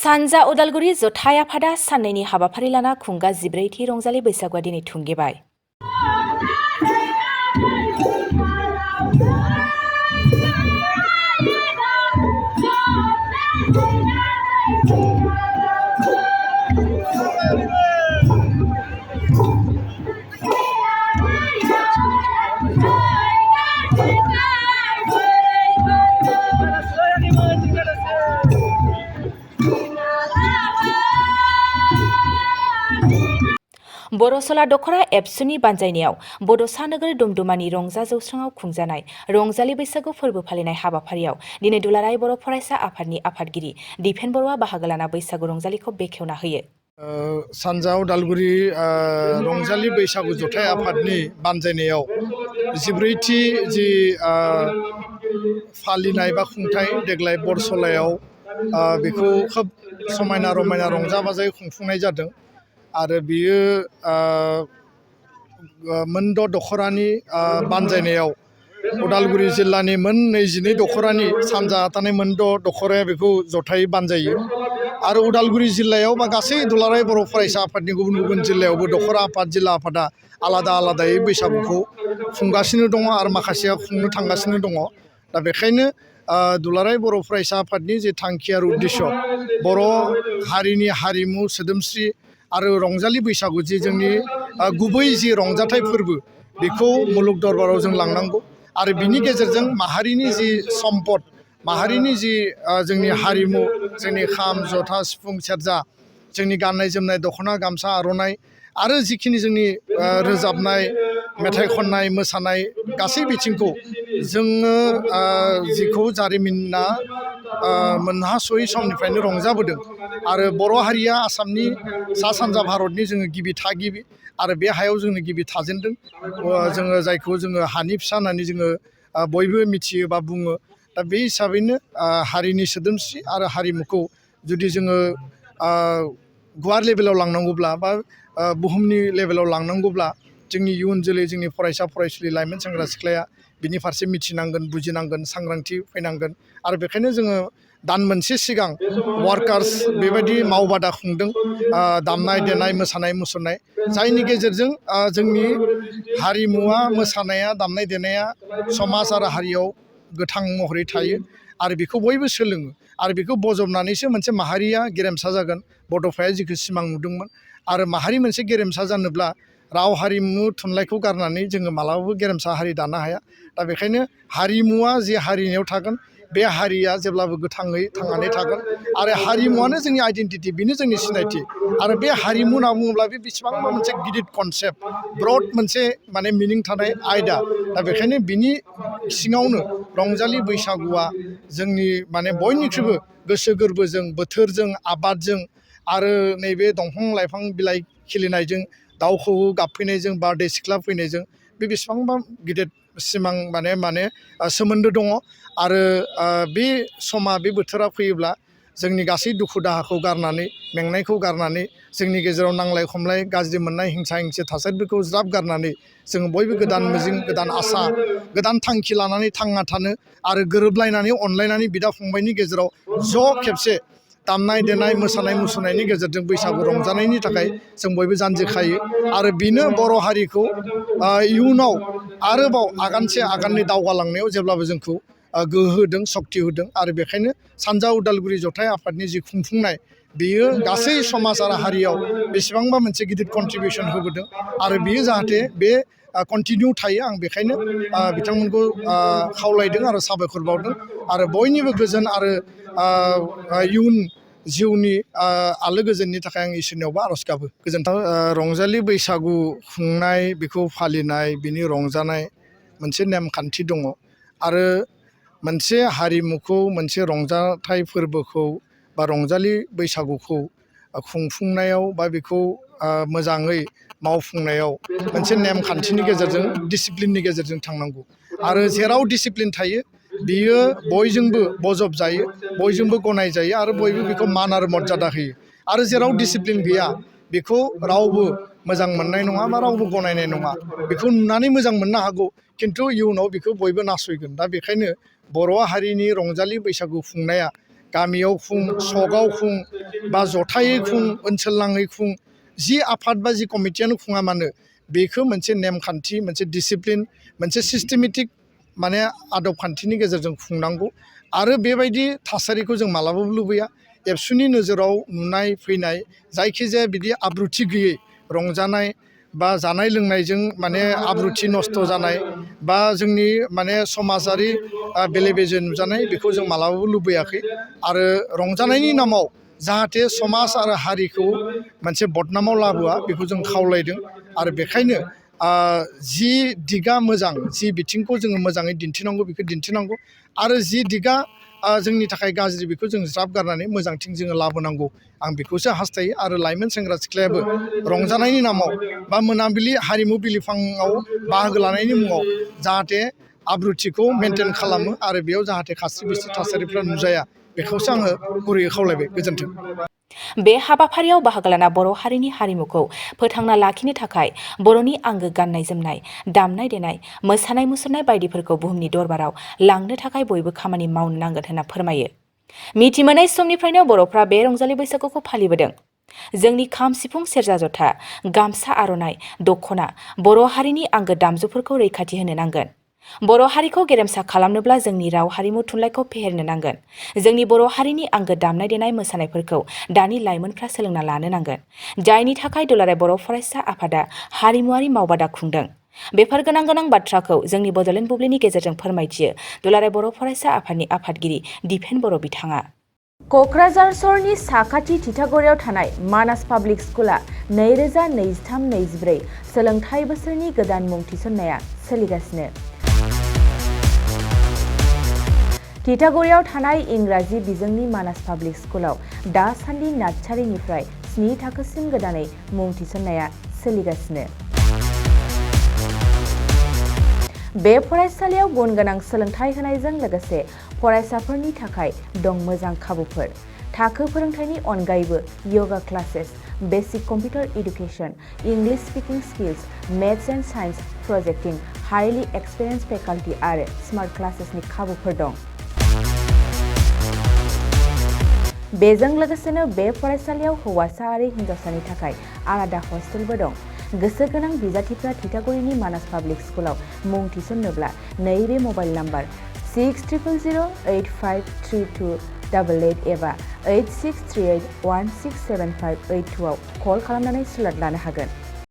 सानजा उदालगुरि जथाय आफादा साननैनि हाबाफारि लाना खुंगा 14थि रंजालि बैसागुआ दिनै थुंगेबाय। बर'सला दखरा एबसुनि बानजायनायाव बड'सा नोगोर दुमदुमानि रंजा जौस्राङाव खुंजानाय रंजालि बैसागु फोरबो फालिनाय हाबाफारियाव दिनै दुलाराय बर' फरायसा आफादनि आफादगिरि दिपेन बर'आ बाहागो लाना बैसागु रंजालिखौ बेखेवना होयो। सानजा उदालगुरि रंजालि बैसागु जथाय आफादनि बानजायनायाव 14थि जि फालिनाय बा खुंथाय देग्लाय बरसलायाव बेखौ खोब समायना रमायना रंजा बाजायै खुंफुंनाय जादों आरो बियो मोनद' दखरानि बानजायनायाव उदालगुरि जिल्लानि मोन 22 दखरानि सानजा थानाय मोनद' दखराया बेखौ जथायै बानजायो आरो उदालगुरि जिल्लायाव बा गासै दुलाराय बर' फरायसा आफादनि गुबुन गुबुन जिल्लायावबो दखरा आफाद जिल्ला आफादा आलादा आलादायै बैसागुखौ खुंगासिनो दङ आरो माखासेया खुंनो थांगासिनो दङ। दा बेखायनो दुलाराय बर' फरायसा आफादनि जे थांखि आरो उद्देश्य बर' हारिनि हारिमु सोदोमस्रि आरो रंजालि बैसागु जि जोंनि गुबै जि रंजाथाइ फोरबो बेखौ मुलुग दरबाराव जों लांनांगौ आरो बिनि गेजेरजों माहारिनि जि सम्पद माहारिनि जि जोंनि हारिमु जोंनि खाम जथा सिफुं सेरजा जोंनि गाननाय जोमनाय दख'ना गामसा आर'नाइ आरो जिखिनि जोंनि रोजाबनाय मेथाइ खननाय मोसानाय गासै बिथिंखौ जोङो जिखौ जारिमिना मोनहासयै समनिफ्रायनो रंजाबोदों आरो बर' हारिया आसामनि सा सानजा भारतनि जोङो गिबि थागिबि आरो बे हायाव जोङो गिबि थाजेनदों जोङो जायखौ जोङो हानि फिसा होननानै जोङो बयबो मिथियो बा बुङो। दा बे हिसाबैनो हारिनि सोदोमस्रि आरो हारिमुखौ जुदि जोङो गुवार लेभेलाव लांनांगौब्ला बा बुहुमनि लेभेलाव लांनांगौब्ला जोंनि इयुन जोलै जोंनि फरायसा फरायसुलि लाइमोन सेंग्रा सिख्लाया बिनि फारसे मिथिनांगोन बुजिनांगोन सांग्रांथि फैनांगोन आरो बेखायनो जोङो दान मोनसे सिगां वार्कार्स बेबायदि मावबादा खुंदों दामनाय देनाय मोसानाय मुसुरनाय जायनि गेजेरजों जोंनि हारिमुवा मोसानाया दामनाय देनाया समाज आरो हारियाव गोथां महरै थायो आरो बेखौ बयबो सोलोङो आरो बेखौ बजबनानैसो मोनसे माहारिया गेरेमसा जागोन। बड'फाया जिखौ सिमां नुदोंमोन आरो माहारि मोनसे गेरेमसा जानोब्ला राव हारिमु थुनलाइखौ गारनानै जोङो मालाबाबो गेरेमसा हारि दानो हाया। दा बेखायनो हारिमुवा जे हारिनियाव थागोन बे हारिया जेब्लाबो गोथाङै थांनानै थागोन आरो हारिमुवानो जोंनि आइडेन्टिटि बेनो जोंनि सिनायथि आरो बे हारिमु होनना बुङोब्ला बे बेसेबांबा मोनसे गिदिर कनसेप्ट ब्रड मोनसे माने मिनिं थानाय आयदा। दा बेखायनो बिनि सिङावनो रंजालि बैसागुआ जोंनि माने बयनिख्रुइबो गोसो गोरबोजों बोथोरजों आबादजों आरो नैबे दंफां लाइफां बिलाइ खिलिनायजों दाउ खौवौ गाबफैनायजों बारदै सिख्ला फैनायजों बे बेसेबांबा गिदिर सिमां माने सोमोन्दो दङ आरो बे समा बे बोथोरा फैयोब्ला जोंनि गासै दुखु दाहाखौ गारनानै मेंनायखौ गारनानै जोंनि गेजेराव नांलाय खमलाय गाज्रि मोननाय हिंसा हिंसि थासारिफोरखौ ज्राब गारनानै जोङो बयबो गोदान मिजिं गोदान आसा गोदान थांखि लानानै थांना थानो आरो गोरोबलायनानै अनलायनानै बिदा फंबायनि गेजेराव ज' खेबसे दामनाय देनाय मोसानाय मुसुरनायनि गेजेरजों बैसागु रंजानायनि थाखाय जों बयबो जानजि खायो आरो बेनो बर' हारिखौ इयुनाव आरोबाव आगानसे आगाननै दावगालांनायाव जेब्लाबो जोंखौ गोहो होदों सक्ति होदों आरो बेखायनो सानजा उदालगुरि जथाय आफादनि जि खुंफुंनाय बेयो गासै समाज आरो हारियाव बेसेबांबा मोनसे गिदिर कन्ट्रिबिउसन होबोदों आरो बियो जाहाथे बे कन्टिनिउ थायो आं बेखायनो बिथांमोनखौ खावलायदों आरो साबायखर बावदों आरो बयनिबो गोजोन आरो इयुन जिउनि आलो गोजोननि थाखाय आं इसोरनियावबो आर'ज गाबो गोजोन्थों। रंजालि बैसागु खुंनाय बेखौ फालिनाय बिनि रंजानाय मोनसे नेमखान्थि दङ आरो मोनसे हारिमुखौ मोनसे रंजाथाइ फोरबोखौ बा रंजालि बैसागुखौ खुंफुंनायाव बा बेखौ मोजाङै मावफुंनायाव मोनसे नेमखान्थिनि गेजेरजों डिसिप्लिननि गेजेरजों थांनांगौ आरो जेराव डिसिप्लिन थायो बियो बयजोंबो बजब जायो बयजोंबो गनाय जायो आरो बयबो बेखौ मान आरो मर्यादा होयो आरो जेराव डिसिप्लिन गैया बेखौ रावबो मोजां मोननाय नङा बा रावबो गनायनाय नङा। बेखौ नुनानै मोजां मोननो हागौ खिन्थु इयुनाव बेखौ बयबो नासयगोन। दा बेखायनो बर' हारिनि रंजालि बैसागु खुंनाया गामियाव खुं सगाव खुं बा जथायै खुं ओनसोल नाङै खुं जि आफाद बा जि कमिटियानो खुङा मानो बेखौ मोनसे नेमखान्थि मोनसे डिसिप्लिन मोनसे सिस्टेमेटिक माने आदब खान्थिनि गेजेरजों खुंनांगौ आरो बेबायदि थासारिखौ जों मालाबाबो लुबैया एबसुनि नोजोराव नुनाय फैनाय जायखिजाया बिदि आब्रुथि गैयै रंजानाय बा जानाय लोंनायजों माने आब्रुथि नस्थ' जानाय बा जोंनि माने समाजारि बेले बेजे नुजानाय बेखौ जों मालाबाबो लुबैयाखै आरो रंजानायनि नामाव जाहाथे समाज आरो हारिखौ मोनसे बदनामाव लाबोआ बेखौ जों खावलायदों आरो बेखायनो जि दिगा मोजां जि बिथिंखौ जोङो मोजाङै दिन्थिनांगौ बेखौ दिन्थिनांगौ आरो जि दिगा जोंनि थाखाय गाज्रि बेखौ जों ज्राब गारनानै मोजांथिं जोङो लाबोनांगौ आं बेखौसो हास्थायो आरो लाइमोन सेंग्रा सिख्लायाबो रंजानायनि नामाव बा मोनाबिलि हारिमु बिलिफाङाव बाहागो लानायनि मुङाव जाहाथे आब्रुथिखौ मेनटेन खालामो आरो बेयाव जाहाथे खास्रि बिस्रि थासारिफ्रा नुजाया बेखौसो आङो गुरैयै खावलायबाय गोजोन्थों। बे हाबाफारियाव बाहागो लाना बर' हारिनि हारिमुखौ फोथांना लाखिनो थाखाय बर'नि आंगो गाननाय जोमनाय दामनाय देनाय मोसानाय मुसुरनाय बायदिफोरखौ बुहुमनि दरबाराव लांनो थाखाय बयबो खामानि मावनो नांगोन होनना फोरमायो। मिथिमोनै समनिफ्रायनो बर'फ्रा बे रंजालि बैसागुखौ फालिबोदों। जोंनि खाम सिफुं सेरजा जथा गामसा आर'नाइ दख'ना बर' हारिनि आंगो दामजुफोरखौ रैखाथि होनो नांगोन। बर' हारिखौ गेरेमसा खालामनोब्ला जोंनि राव हारिमु थुनलाइखौ फेहेरनो नांगोन। जोंनि बर' हारिनि आंगो दामनाय देनाय मोसानायफोरखौ दानि लाइमोनफ्रा सोलोंना लानो नांगोन। जायनि थाखाय दुलाराय बर' फरायसा आफादा हारिमुआरि मावबादा खुंदों। बेफोर गोनां गोनां बाथ्राखौ जोंनि बड'लेण्ड बुब्लिनि गेजेरजों फोरमायथियो दुलाराय बर' फरायसा आफादनि आफादगिरि दिपेन बर' बिथाङा। क'क्राझार सहरनि साखाथि थिथागुरियाव थानाय मानास पाब्लिक स्कुला 2023-24 सोलोंथाइ बोसोरनि गोदान मुं थिसननाया सोलिगासिनो। थिथागुरियाव थानाय इंराजि बिजोंनि मानास पाब्लिक स्कुलाव दासान्दि नार्सारिनिफ्राय 7 थाखोसिम गोदानै मुं थिसननाया सोलिगासिनो। बे फरायसालियाव गुन गोनां सोलोंथाइ होनायजों लोगोसे फरायसाफोरनि थाखाय दं मोजां खाबुफोर। थाखो फोरोंथायनि अनगायैबो yoga classes, basic computer education, English speaking skills, maths and science projecting, highly experience faculty आरो स्मार्ट क्लासेसनि खाबुफोर दं। बेजों लोगोसेनो बे फरायसालियाव हौवासा आरो हिन्जावसानि थाखाय आलादा हस्टेलबो दं। गोसो गोनां बिजाथिफ्रा थिथागुरिनि मानास पाब्लिक स्कुलाव मुं थिसन्नोब्ला नैबे मबाइल नाम्बार 6000853288 एबा 8638167582 आव कल खालामनानै सुलाद लानो हागोन।